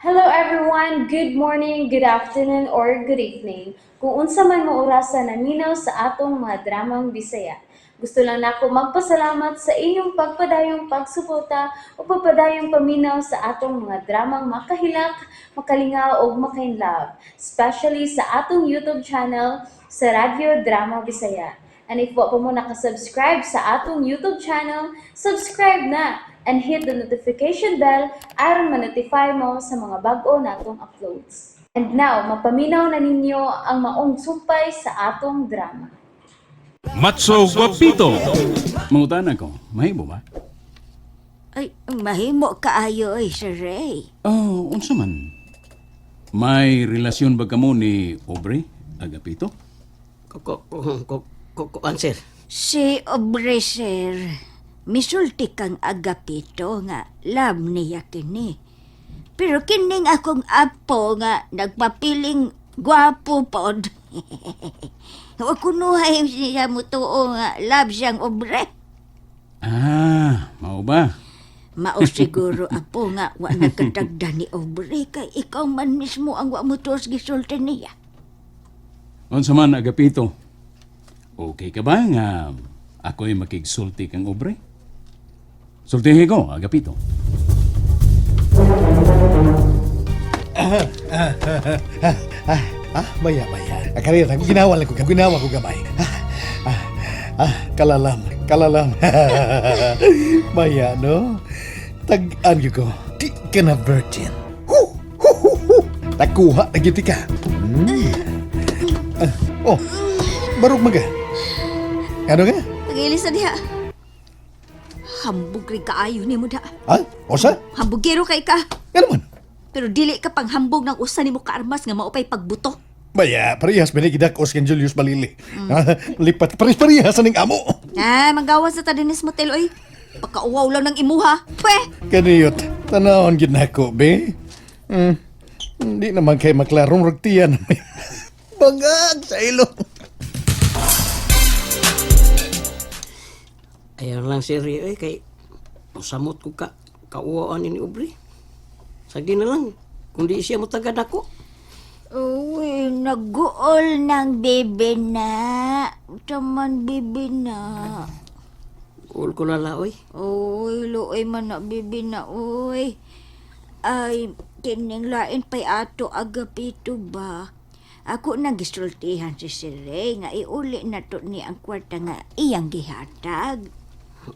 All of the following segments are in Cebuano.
Hello everyone! Good morning, good afternoon, or good evening. Kung unsa man mo orasa naminaw sa atong mga dramang Bisaya. Gusto lang nako magpasalamat sa inyong pagpadayong pagsuporta o pagpadayong paminaw sa atong mga dramang makahilak, makalingaw ug makainlove, especially sa atong YouTube channel sa Radyo Drama Bisaya. And if wa pa mo nakasubscribe sa atong YouTube channel, subscribe na and hit the notification bell aron ma-notify mo sa mga bag-o natong uploads. And now, mapaminaw na ninyo ang maong sumpay sa atong drama. Matso Guapito. Mangutana ko, mahimo ba? Ay, mahimo kaayo ay, Sir Ray. Oh, unsa man? May relasyon ba kamo ni Aubrey Agapito? Ko ko ko ko ko sir. Si Aubrey, sir, misulti kang Agapito nga love niya kini. Pero kining akong apo nga nagpapiling gwapo pod. Wa kunuhay siya mutuo nga love siyang Aubrey. Ah, mao ba? Mao siguro apo nga wa nagkatagda ni Aubrey kay ikaw man mismo ang wa mutuos gisulti niya. Unsa man, Agapito? Okay ka ba nga ako'y makigsulti kang Aubrey? Sultihi ko, Agapito. Ah, maya maya. Karira, ginawa lang ko, ginawa ko gamay. Ah, ah, ah, kalalam, kalalam. Maya, no? Tag-an gyud ko. Di ka na virgin. Hu, hu, hu, hu. Nakuha na gyud ka. Ah, oh, barog maga. Ano ka? Pag-ilis na diha. Hambog rin kaayo ni mo da. Ha? Osa? Hambugero kay ka. Ano man? Pero dili ka panghambog ng usa nimo kaarmas nga maupay pagbuto. Maya, parehas ba ni Gidakos kang Julius Balili? Lipat, parehas-parehas ning amo. Ah, manggawas na ta dinis motel oy. Pagkauwaw lang ng imuha. Pwe! Kaniyot, tanawon gid nako, be. Hindi naman kay maklarong rugtiyan. Bangag sa ilong. Ayaw lang sir eh kay samot ko ka kauwaan ni Aubrey. Sagdi na lang kung di siya mutagad ako. Uy, naguol ng bebe na. Taman bebe na. Uol ko lala oy. Uy, luoy man na bebe na, uy. Ay, kining lain pa'y ato Agapito ba? Ako nang gisultihan si Sir Ray nga iuli na to ni ang kwarta nga iyang gihatag.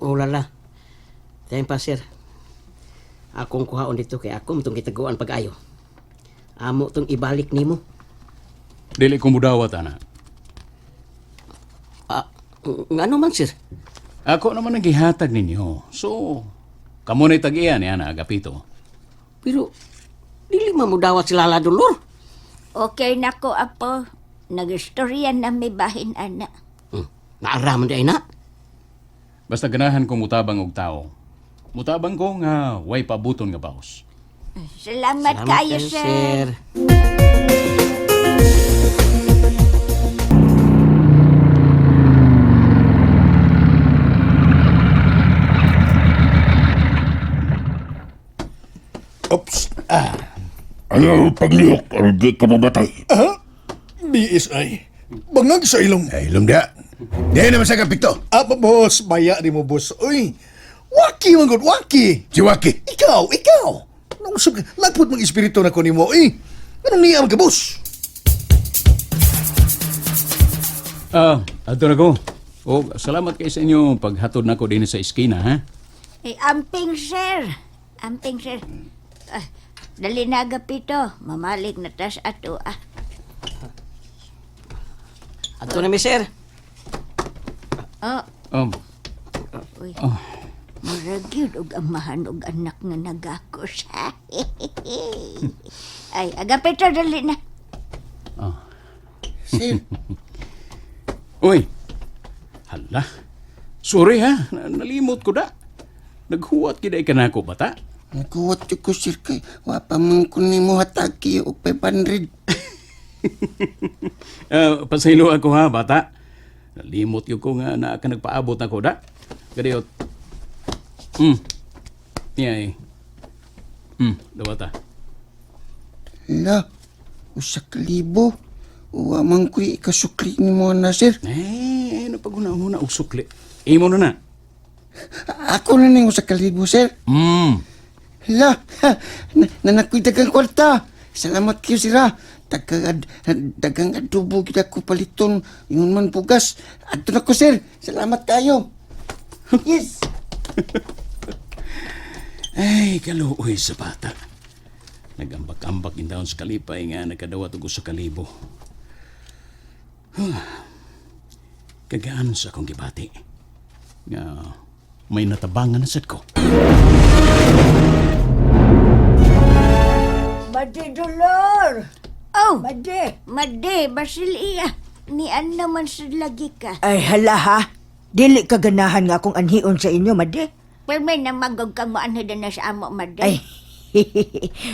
O lala. Tayo pa sir. Akong kuhaon dito kay ako itong kitaguan pag-ayo. Amo tong ibalik nimo. Dili ko mudawat, ana. Ah, ngano man sir? Ako naman ang gihatag ninyo. So, kamo na'y tag-iya ni ana, Agapito. Pero dili man mo dawat si Lala Dolor. Okay na ko, apo. Nagistorya na may bahin, ana. Naaraman di ay na. Basta ganahan ko mutabang og tao. Mutabang ko nga way pabuton nga baos. Salamat, kayo, sir. Oops. Ah, Ayaw paglihok or di ka mamatay. ah, BSI. Bangag sa ilong. Ay, lumda. Di naman sa kapito. Ah, boss, maya ni mo, boss. Uy, waki man gud, waki. Si Waki. Ikaw, ikaw. Nung sub, lagpot mong espiritu na ko nimo, uy. Anong niya ka, boss? Ah, adto na ko. O, salamat kay sa inyo paghatod nako din sa eskina, ha? Eh, amping, sir. Amping, sir. Ah, dali na, Agapito. Mamalik na tas ato, ah. Ato na mi sir. Oh, Uy. Oh. Murag yun og amahan og anak nga nagakos, ha? Ay, Agapito, dali na. Sir, Uy. Hala. Sorry ha, nalimot ko da. Naghuwat gid ay kanako bata. Nagkuwat ko sir kay wa pa man ko nimo hatagi og 500. Pasaylo ako ha, bata. Nalimot yun ko nga na ka nagpaabot na ko da. Gadiyot. Niya eh. Dawata. La, 1,000. Wa man ko'y ikasukli ni mo na, sir. Eh, ano pag una-una og sukli? Imo na na. Ako na ning 1,000, sir. La, ha, na, nanakoy dagang kwarta. Salamat kayo, sira. Dagang, dagang adobo kita ko paliton. Ingon man bugas. Adto na ko, sir. Salamat kayo. Yes. Ay, kaluoy sa bata. Nagambak-ambak in taon sa kalipay nga nakadawat og 1,000. Huh. Kagaan sa akong gibati. Nga may natabangan na sad ko. Madi Dolor! Oh, Madi! Madi, Basilia. Ni ano man sa lagi ka. Ay, hala ha. Dili ka ganahan nga akong anhion sa inyo, Madi. Pero may namagog kang maanhid na sa amo, Madi. Ay,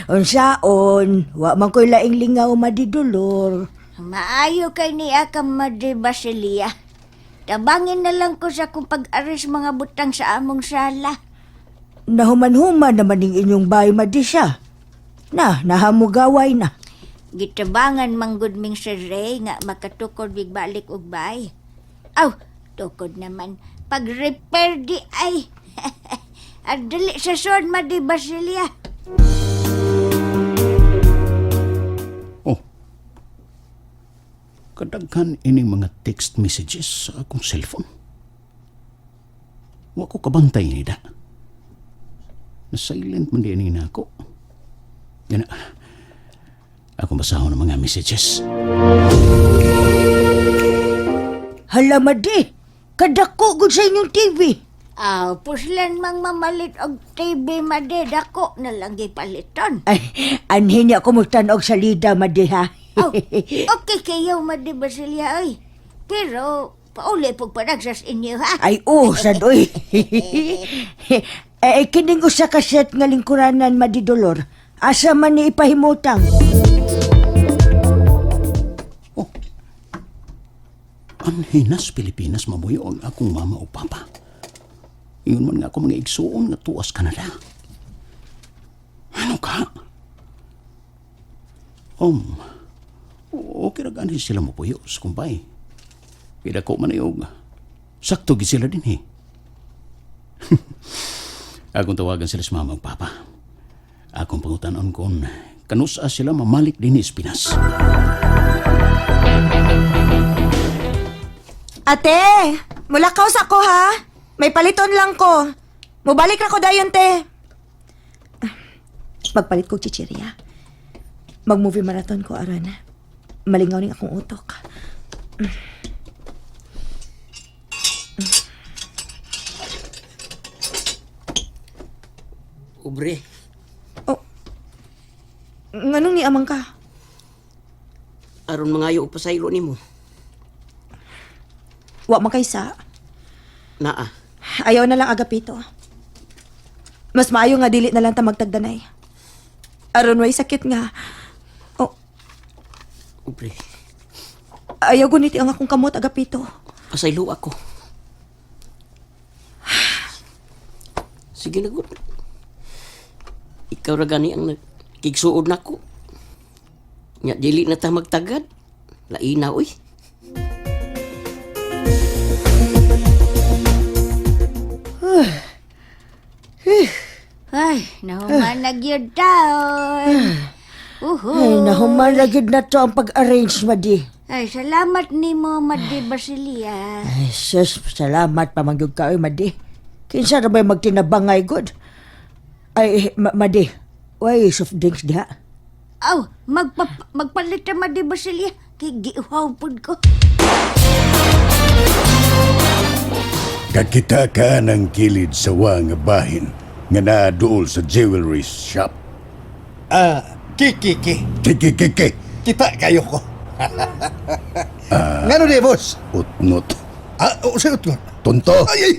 unsaon, wa man ko'y laing lingaw, Madi Dolor. Maayo kay niya ka, Madi Basilia. Tabangin na lang ko sa kung pag-aris mga butang sa among sala. Nahuman-human naman ning inyong bahay, Madi siya. Na, nahamugaway na. Gitabangan manggod ming si Ray nga makatukod bigbalik og bay. Aw, tukod naman. Pag-repair di ay. At dali sa son, Madi Basilia. Oh. Kadaghan ining mga text messages sa akong cellphone. Wa ko kabantay ni da. Na-silent man di ini na ako. Yan na. Ako basahon ang mga messages. Hala, Madi, kadako gud sa inyong TV. Aw, puslan mang mamalit og TV, Madi. Dako na lang gipaliton. Ay, anhin niya ko magtan-og sa lida, Madi, ha? Aw, okay kayo, Madi Basilia, oy. Pero, pauli pag panagsas inyo, ha? Ay, oh, sad, oy. eh, kining usa ka set nga lingkuranan, Madi Dolor. Asa man ni ipahimutang? Oh. Anhinas Pilipinas mamuyo ang akong mama o papa. Ingon man nga ako mga igsuon nga tuas Canada. Ano ka? Okay ra gani sila mopuyo sa kumpay. Pila ko man ayog. Sakto gid sila din eh. Akong tawagan sila sa mama ug papa. Akong pangutanon kon kanusa sila mamalik din sa Pinas. Ate, mulakaw sa ko ha. May paliton lang ko. Mubalik ra ko dayon, te. Ah, magpalit ko chichirya. Mag-movie marathon ko aron. Malingaw ning akong utok. Ubre, Oh. Nganong ni amang ka? aron mangayo og pasaylo nimo. Wa man kaysa. Naa, Ayaw na lang Agapito. Mas maayo nga dili na lang ta magtagdanay. Aron way sakit nga. Oh, ubre, ayaw guniti ang akong kamot Agapito. pasaylo ako. Sige na gud. Ikaw ra gani ang nagkigsuod nako. Nya dili na ta magtagad. Laina oy. Ay, nahuman na gyud taon. Uhu. Ay, nahuman ra gyud na to ang pag-arrange, Madi. Ay, salamat nimo, Madi Basilia. Ay, sus, salamat pa man gyud ka, oy, Madi. Kinsa ra ba'y magtinabangay, good? Ay, Madi, way soft drinks diha. Aw, magpalit ta, Madi Basilia. Kay giuhaw pud ko. Kakita ka ng kilid sa wa nga bahin nga naaduol sa jewelry shop. Ah, ki, ki, ki. Ki, ki, ki, ki. Kita kayo ko. Ngano di, boss? Utnot. Ah, oh, sa utnot. Tunto. Ay, ay.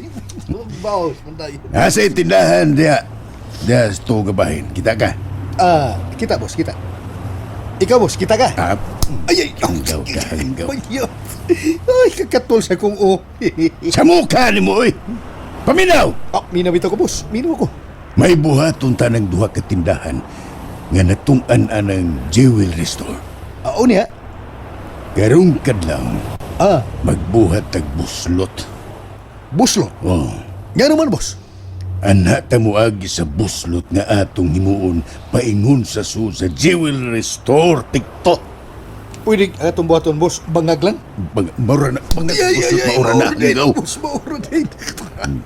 Boss, manday. Nasa tindahan diya. Diya sa tuo nga bahin. Kita ka. Ah, kita, boss, kita. Ikaw, boss, kita ka. Ah, Ay, ay. Hanggaw ka, hanggaw. Ay, ay, kakatol sa kong o. Sa mukha ni mo, oy. Paminaw! Oh, minaw ito ko, boss. Minaw ako. May buhaton ta ng duha ka tindahan. nga natung-an anang jewelry store. Ah, unya. Karong kadlaw, magbuhat tag buslot. Buslot? Oh. Nga naman, boss? Anha ta moagi sa buslot nga atong himuon paingon sa sud sa jewelry store TikTok. Pwede ang atong buhaton, boss, bangag lang? Bang, maura na, bangag, Ay, ay, buslot, ay, ay, maura na. maura na, Ikaw. boss, maura na.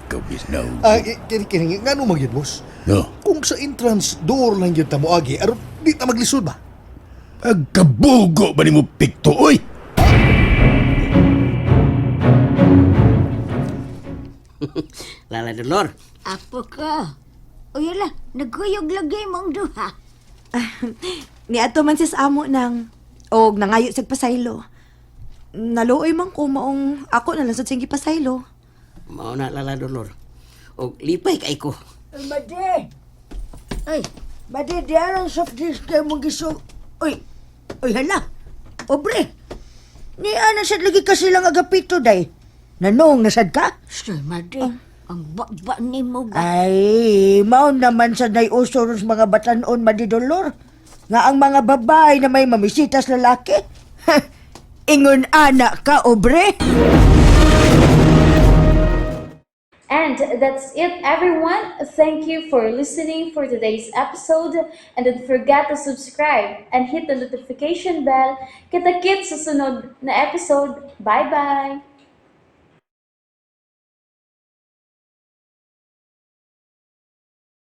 Kabis na. Ah, kini kini nga man gyud, boss? No. Kung sa entrance door lang gyud ta moagi, aron di ta maglisod ba? Pagkabugo ba nimo pikto, oy? Lala Dolor. Apo ko. Uy, ala, nagkuyog lagi mong duha. Ni ato man sis amo nang og nangayo sa pasaylo. Naluoy man ko maong ako na lang sad siyang gipasaylo. Mao na, Lala Dolor. Og lipay kay ko. Madi! Ay, Madi, di arang soft drinks kayo mong giso. Uy, uy, hala. Obre, ni ana sad lagi ka silang Agapito, day. Nanong nasad ka? Sir, Madi, ang ba ni mo ba? Ay, mao naman sa nay uso ron sa mga batanon, Madi Dolor. Nga ang mga babae na may mamisitas lalaki. Ingon ana ka, obre. And that's it, everyone. Thank you for listening for today's episode. And don't forget to subscribe and hit the notification bell. Kita-kits sa sunod na episode. Bye-bye!